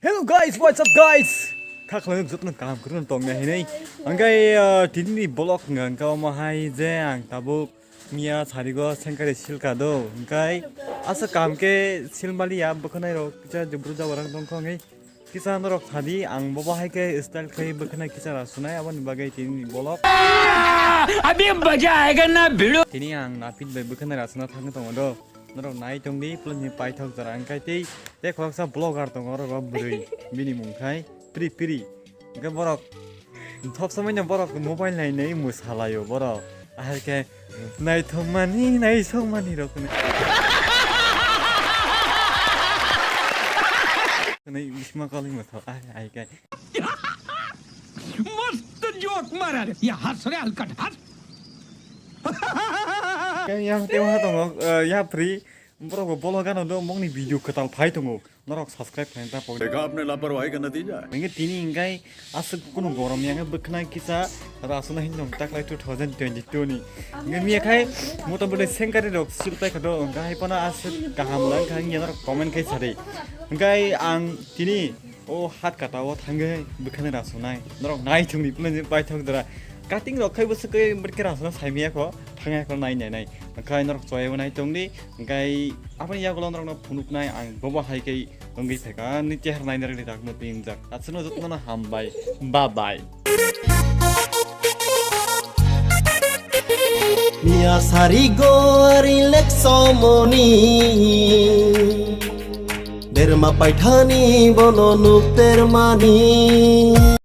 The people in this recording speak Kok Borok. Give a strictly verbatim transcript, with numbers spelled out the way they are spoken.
Hello guys, what's up guys? Kha khlai jotno kaham kwrwng tongna hinwi. Angkai, uh, tini ni vlog wngkha omo hai je ang tabuk miya sarigo sengkari silka do. Angkai asa kam ke silmali ya bwkhanai rok kisa jubru jabarang tongkho ngai. Kisa norok sadi ang bobo hai ke style khai bwkhanai kisa ra sunai aboni bagwi tini ni vlog. Abhi maza aayega na bhidu. Tini ang napit bai bwkhanai ra suna thangwi tongo do. Norok nai tongdi, plus ni paithok jora wngkha tei, tei khoroksa vlogger tongo, oro bo bwrwi, bini mung khai Pri Pri. Hwnkhe borok, sob somoi no borok mobile nai nai mwsalaio borok. Ahai khe, naithokmani, naithokmani rok hwnwi. Hwnwi bisma kalwi mwsal, ahai, ahai khe. मस्त जोक मारा रे। या हंस रे हलकट हंस। Yang tei waha tongo, eh, ya Pri. Borok bo bolo gano do mongni video kwtal phai tongo. Norok subscribe khlai ta pok. देखा आपने लापरवाही का नतीजा है। Hingke tini hingkai aswk kunu gorom yang bwkhwnai kisa rasuna hin dong taklai two thousand twenty-two ni. Hingke miya khai mota mota sengkari rok sil pai kha do hingke hai pono aswk kaham lang kha hingke norok comment khai sadi. Hingkai ang tini o hat kata o thangwi bwkhwnai rasuna norok nai thungni pulai paithok dora. Cutting rok khai bwswk khe bwrwkhe rasuna saimaya kho thangya kho nai nai nai. Hingkai norok choya bo nai tongdi. Hingkai aboni yagulo norokno phunuknai ang bobo hai khe wngwi phaikha, ani chehara naina rwgwi dak mwtwi wngjak. Aswkno jotono hambai. Bye bye. Miya sari go relax somoni. Derma paithani bono nuk termani.